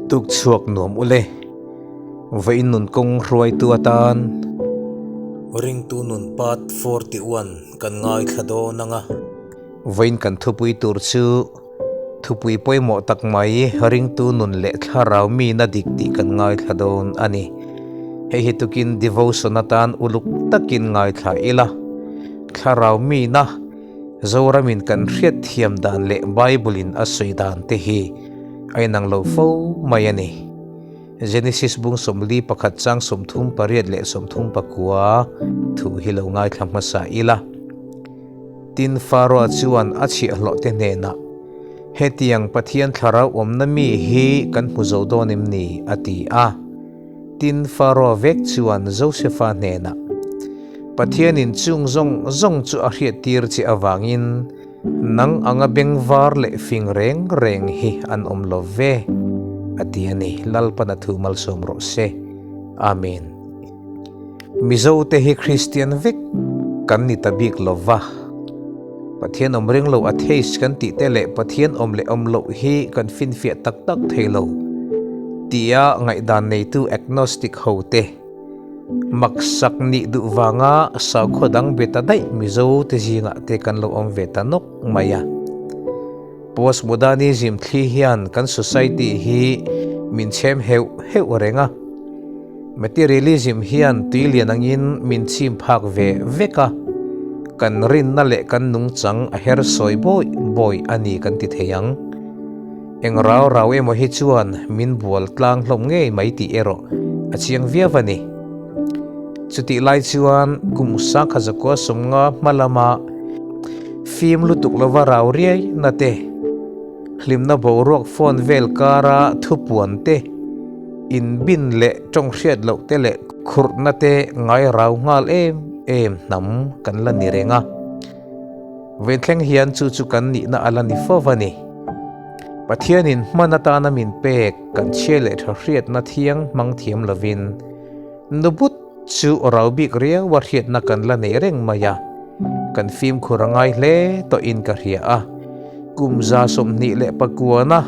Tuk chhuak nuam ule. Vawiin nun kawng hruaitu atan. Ringtu nun part 41 kan ngaithla dawn ang a. Vawiin kan thupui tur chu thupui pawimawh tak mai ringtu nun leh thlarau mina dik tih kan ngaithla dawn a ni. Hei hi tukin devotion atan uluk takin ngaithla ila. Thlarau mina Zoramin kan hriat thiam dan leh Bible-in a sawi dan te hi a inang lo fo mai a ni. Genesis bung 41 chang 38 leh 34 thu hi lo ngaithla hmasa ila. Tin, Faroa chuan a chhiahhlawh te hnenah, Hetiang Pathian thlarau awmna mi hi kan hmu zo dawn em ni? a ti a. Tin, Faroa vek chuan Josefa hnenah, Pathianin chung zawng zawng chu a hriattir che avangin nang anga bengvar leh fing reng reng hi an awm lo ve, a ti a ni. Lalpan a thu malsawm rawh se. Amen. Mizo te hi Kristian vek kan ni ta bik lo va, Pathian awm ring lo atheist kan tih te leh Pathian awm leh awm loh hi kan finfiah tak tak thei lo tia ngaihdan neitu agnostic ho te maksak nih duh vanga sakhaw dang be ta daih Mizo te zingah te kan lo awm ve ta nawk mai a. Postmodernism thli hian kan society hi min chhem heuh heuh reng a. Materialism hian tui lian angin min chim phak ve vek a, kan rinna leh kan nungchang a her sawi bawi bawi a ni kan ti thei ang. Eng rau rau emaw hi chuan min bual tlang hlawm ngei mai tih erawh a chiang viau a ni. Chutih lai chuan kum sangkhat zakua sawmnga hma lama fim lutuk lova rau riai na te, hlimna boruak phone vel kara thupuan te, Inbin leh tawng hriat loh te leh khurhna te ngai rau nghal em em hnam kan la ni reng a. Venthleng hian chu chu kan nihna a la ni fo va ni. Pathianin hman atana min pek kan chhia leh tha hriatna thiang hmang thiam lovin nubut chu rau bik riau a hriatna kan la nei reng mai a. Kan fimkhur a ngai hle tawhin ka hria a. Kum 29na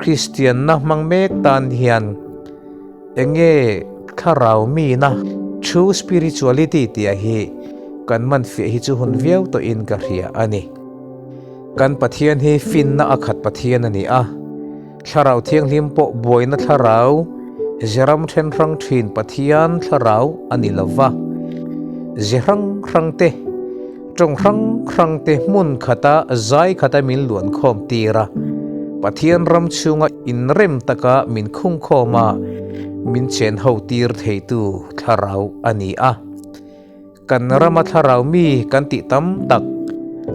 Kristianna hmang mek tan hian eng nge thlarau mina, true spirituality, tih hi kan man fiah hi chu hun viau tawhin ka hria a ni. Kan Pathian hi finna a khat Pathian a ni a, Thlarau Thianghlim pawh buaina thlarau, ze ram then hrang thin Pathian thlarau a ni lo va, ze hrang hrang te, Tawng hrang hrang te hmun khata zai khata min luan khawm tir a, Pathian ram chhunga inrem taka min khung khawm a, min chen ho tir theitu thlarau a ni a. Kan rama thlarau mi kan tih tam tak,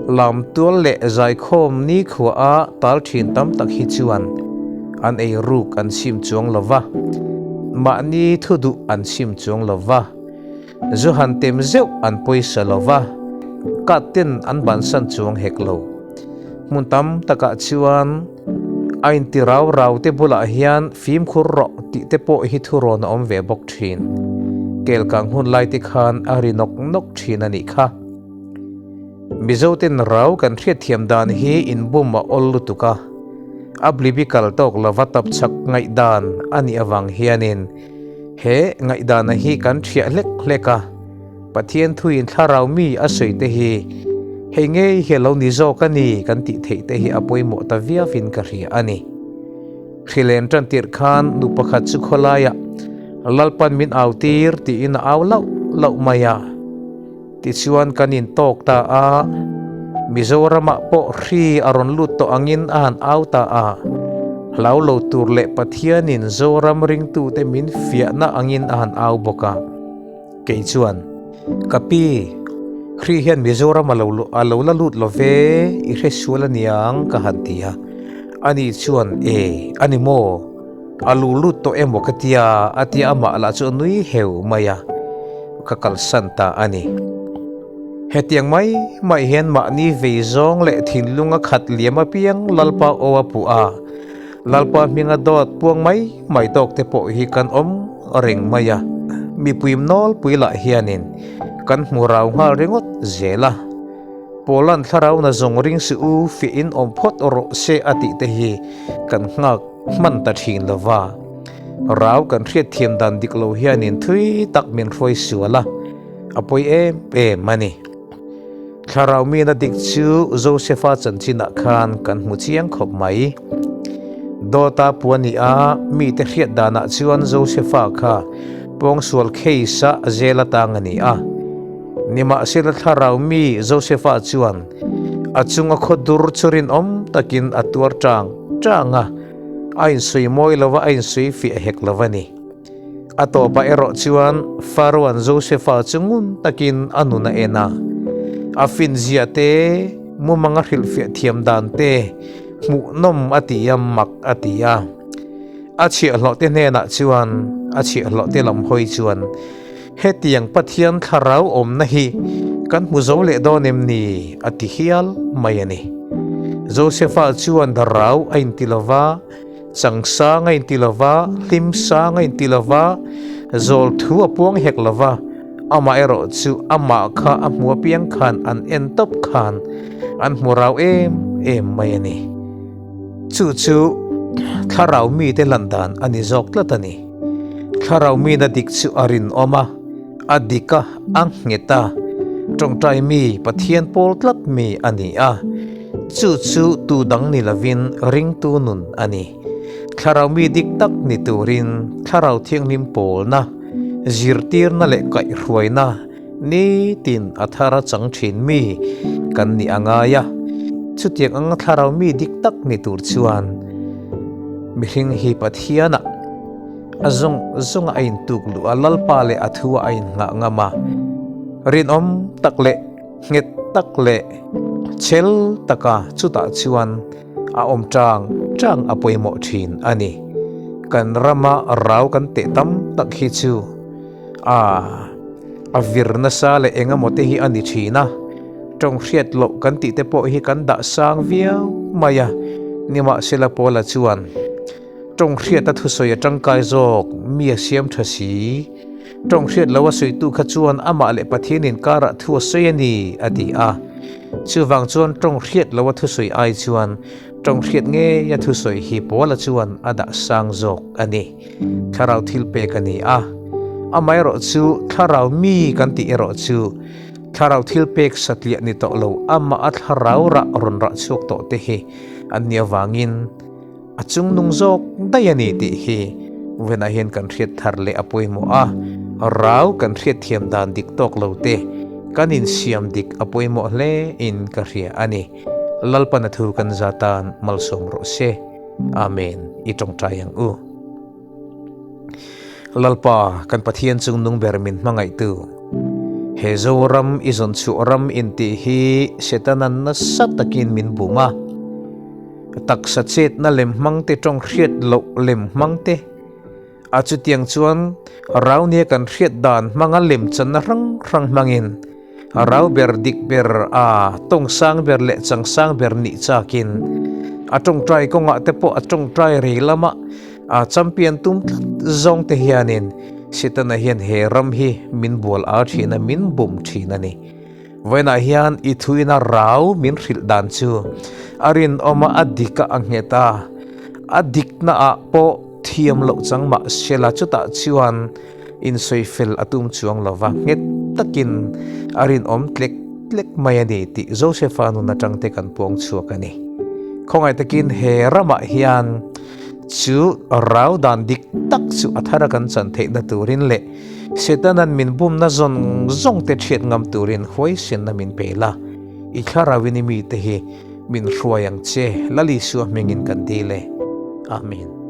lam tual leh zaikhawm nikhua a tal thin tam tak hi chuan an ei ruk an chim chuang lo va, mahni thu duh an chim chuang lo va. Zu han tem zeuh an pawisa lo va, kat ten an bansan chuang hek lo. Hmun tam takah chuan a inti rau rau te bulah hian fimkhur rawh tih te pawh hi thurawn a awm ve bawk thin. Kelkang hun lai te khan a ri nawk nawk thin a nih kha. Mizo ten rau kan hriatthiam dan hi inbum a awl lutuk a, a blibikal tawk lova tapchhak ngaihdan a nih avang hianin He ngaihdana hi kan thiah hlek hlek a, Pathian thuin thlarau mi a sawi te hi hei ngei hi a lo ni zawk a ni kan tih theih te hi a pawimawh ta viauin ka hria a ni. Hrilen tan tirh khan nu pakhat chu khawlaiah Lalpan min au tir tiin a au lauh lauh mai a. Tichuan kan intawk ta a, Mizoramah pawh hri a rawn lut tawh angin a han au ta a, hlau lo tur leh Pathianin Zoram ringtute min fiahna angin a han au bawk a. Kei chuan, Ka pi, hri hian Mizoram a lo a lo la lut lo ve, i hre sual aniang ka han ti a. Ani chuan, E, a ni maw? A lu lut tawh emaw ka tia a tia amah lah chu a nui heu mai a, ka kalsan ta a ni. Hetiang mai mai hian mahni vei zawng leh thinlung a khat liam apiang Lalpa aw a puh a, Lalpa hminga dawt puang mai mai tawk te pawh hi kan awm reng mai a, mipui nawlpui lah hianin kan hmu rau nghal ringawt zel a. Poland thlarau na zawng ring si u fiah in awm phawt rawh se a tih te hi kan nghak. hman ta thin lo va. Rau kan hriatthiam dan dik lo hianin thui tak min hruai sual a, a pawi em em a ni. Thlarau mina dik chu Josefa chanchinah khan kan hmu chiang khawp mai. Dawta pu a ni a, mite hriat danah chuan Josefa kha pawngsual case-a zel atang a ni a. Nimahsela thlarau mi Josefa chuan a chunga khaw dur chu rinawm takin a tuar tang tang a, a insawi mawi lo va, a insawi fiah hek lo va ni. A tawpah erawh chuan Pharaoh-a'n Josefa chu ngun takin a nun a en a. A finzia te, mumang a hrilhfiah thiam dan te, hmuhnawm a ti a, mak a ti a. A chhiahhlawh te hnenah chuan, a chhiahhlawh te lam hawi chuan, Hetiang Pathian thlarau awmna hi kan hmu zo leh dawn em ni? a ti hial mai a ni. Josefa chuan rau a inti lo va. Chang sang a inti lo va, hlim sang a inti lo va, zawl thu a puang hek lo va, amah erawh chu amah kha a hmu apiang khan an en tawp khan an hmu rau em em mai a ni. Chu chu thlarau mite lan dan a ni zawk tlat a ni. Thlarau mina dik chu a rinawm a, a dik a, a nghet a, tawngtai mi Pathian pawl tlat mi a ni a. Chu chu tu dang ni lovin ringtu nun a ni. Thlarau mi dik tak ni turin Thlarau Thianghlim pawlna, zirtirna leh kaihhruaina nitin a thar a chang thin mi kan nih a ngai a. Chutiang anga Thlarau mi dik tak ni tur chuan mihring hi Pathianah a zawng zawnga a intuk luh a, Lalpa leh a thu a inngah ngam a, rinawm tak leh Nghet tak leh chel taka chutah chuan a awm tang tang a pawimawh thin a ni. Kan rama rau kan teh tam tak hi chu a a vir nasa leh eng emaw te hi a ni thin a, tawng hriat loh kan tih te pawh hi kan dah sang viau mai a, nimahsela Paula chuan tawng hriata thusawi a tangkai zawk mi a siam tha si. Tawng hriat lo a sawitu kha chuan amah leh Pathian inkarah thu a sawi a ni, a ti a. Chuvang chuan tawng hriat lo a thusawi ai chuan tawng hriat ngei a thusawi hi Paula chuan a dah sang zawk a ni. Thlarau thil pek a ni a. Amaherawh chu thlarau mi kan tih erawh chu thlarau thil pek satliah ni tawh lo, amah a thlarau rah rawn rah chhuak tawh te hi an nih avangin, A chungnung zawk daih a ni tih hi venah hian kan hriat thar leh a pawimawh a, rau kan hriat thiam dan dik tawk lo te kan insiam dik a pawimawh hle in ka hria a ni. Lalpan a thu kan za tan malsawm rawh se. Amen. I tawngtai ang u. Lalpa, kan Pathian chungnung ber min hmangaihtu, he Zoram i zawn chhuah ram intih hi Setanan nasa takin min bum a, Taksa chetna lem hmang te tawng hriat loh lem hmang te a chutiang chuan rau nia kan hriat dan hmanga lem channa hrang hrang hmangin rau ber dik ber a tawng sang ber leh chang sang ber nih chakin a tawngtai kawngah te pawh a tawngtai rei lama a champion tum tlat zawng te hianin Setana hian he ram hi min bual a thin a min bum thin a ni. Vawiinah hian i thuina rau min hrilh dan chu a rinawm a, a dik a, a nghet a, a diknaah pawh thiam loh chang mah sela chutah chuan insawi fel a tum chuang lo va, nghet takin a rinawm tlek tlek mai a ni tih Josefa nun atang te kan puang chhuak a ni. Khawngaih takin he ramah hian chu rau dan dik tak chu a thara kan chan theihna turin leh Setanan min bumna zawng zawng te thiat ngam turin huaisenna min pe la, i thlarauin i mite hi min hruai ang che, Lal Isua hmingin kan dil e. Amen.